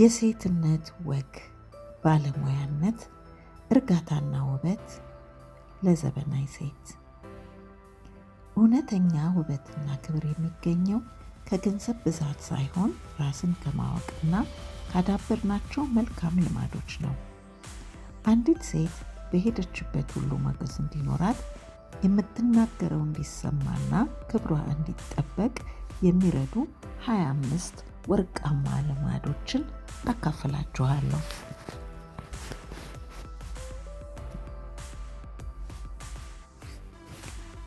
የሴትነት ወግ ባለሙያነት እርጋታና ውበት ለዘመናዊ ሴት። እውነተኛ ውበትና ክብር የሚገኘው ከገንዘብ ብዛት ሳይሆን ራስን ከማወቅና ካዳበርናቸው መልካም ልማዶች ነው። አንዲት ሴት በሄደችበት ሁሉ ሞገስ እንዲኖራት፣ የምትናገረው እንዲሰማና ክብሯ እንዲጠበቅ የሚረዱ 25 ወርቃማ ልማዶችን አካፍላችኋለሁ።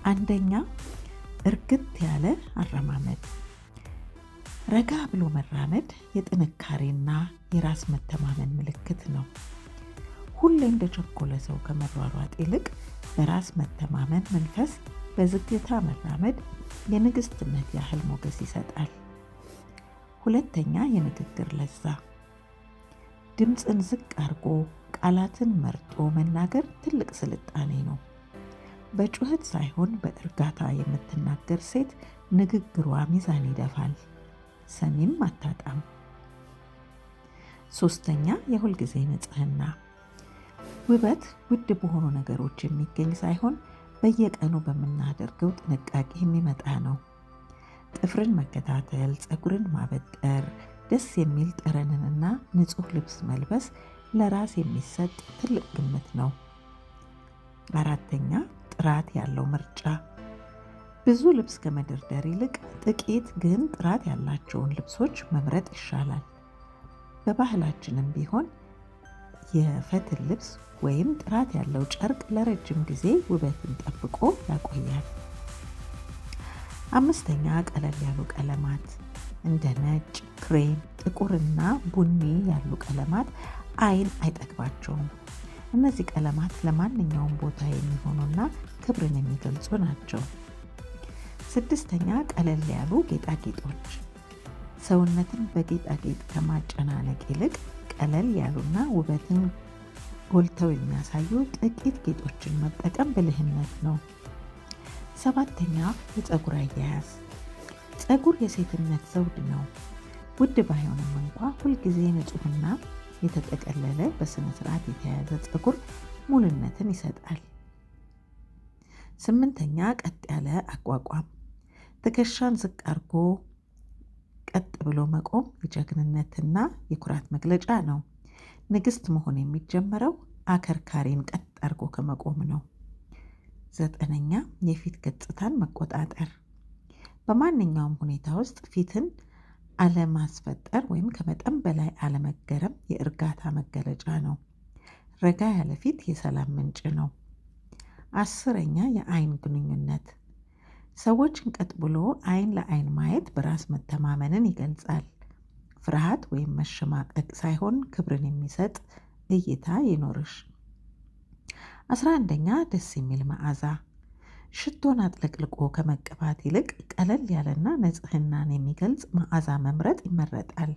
አንደኛ፣ እርግት ያለ አረማመድ። ረጋ ብሎ መራመድ የጥንካሬና የራስ መተማመን ምልክት ነው። ሁሌ እንደ ቸኮለ ሰው ከመሯሯጥ ይልቅ በራስ መተማመን መንፈስ በዝግታ መራመድ የንግስትነት ያህል ሞገስ ይሰጣል። ሁለተኛ፣ የንግግር ለዛ። ድምፅን ዝቅ አርጎ ቃላትን መርጦ መናገር ትልቅ ስልጣኔ ነው። በጩኸት ሳይሆን በእርጋታ የምትናገር ሴት ንግግሯ ሚዛን ይደፋል፣ ሰሚም አታጣም። ሶስተኛ፣ የሁልጊዜ ንጽህና። ውበት ውድ በሆኑ ነገሮች የሚገኝ ሳይሆን በየቀኑ በምናደርገው ጥንቃቄ የሚመጣ ነው። ጥፍርን መከታተል፣ ፀጉርን ማበጠር፣ ደስ የሚል ጠረንንና ንጹህ ልብስ መልበስ ለራስ የሚሰጥ ትልቅ ግምት ነው። አራተኛ፣ ጥራት ያለው ምርጫ። ብዙ ልብስ ከመደርደር ይልቅ ጥቂት ግን ጥራት ያላቸውን ልብሶች መምረጥ ይሻላል። በባህላችንም ቢሆን የፈትል ልብስ ወይም ጥራት ያለው ጨርቅ ለረጅም ጊዜ ውበትን ጠብቆ ያቆያል። አምስተኛ፣ ቀለል ያሉ ቀለማት። እንደ ነጭ፣ ክሬም፣ ጥቁርና ቡኒ ያሉ ቀለማት አይን አይጠግባቸውም። እነዚህ ቀለማት ለማንኛውም ቦታ የሚሆኑና ክብርን የሚገልጹ ናቸው። ስድስተኛ፣ ቀለል ያሉ ጌጣጌጦች። ሰውነትን በጌጣጌጥ ከማጨናነቅ ይልቅ ቀለል ያሉና ውበትን ጎልተው የሚያሳዩ ጥቂት ጌጦችን መጠቀም ብልህነት ነው። ሰባተኛ፣ የፀጉር አያያዝ። ፀጉር የሴትነት ዘውድ ነው። ውድ ባይሆንም እንኳ ሁልጊዜ ንጹሕና የተጠቀለለ በስነ ስርዓት የተያዘ ፀጉር ሙሉነትን ይሰጣል። ስምንተኛ፣ ቀጥ ያለ አቋቋም። ትከሻን ዝቅ አድርጎ ቀጥ ብሎ መቆም የጀግንነትና የኩራት መግለጫ ነው። ንግስት መሆን የሚጀመረው አከርካሪን ቀጥ አድርጎ ከመቆም ነው። ዘጠነኛ፣ የፊት ገጽታን መቆጣጠር። በማንኛውም ሁኔታ ውስጥ ፊትን አለማስፈጠር ወይም ከመጠን በላይ አለመገረም የእርጋታ መገለጫ ነው። ረጋ ያለ ፊት የሰላም ምንጭ ነው። 10ኛ፣ የአይን ግንኙነት። ሰዎችን ቀጥ ብሎ አይን ለአይን ማየት በራስ መተማመንን ይገልጻል። ፍርሃት ወይም መሸማቀቅ ሳይሆን ክብርን የሚሰጥ እይታ ይኖርሽ። 11ኛ፣ ደስ የሚል መዓዛ። ሽቶን አጥለቅልቆ ከመቀባት ይልቅ ቀለል ያለና ንጽህናን የሚገልጽ መዓዛ መምረጥ ይመረጣል።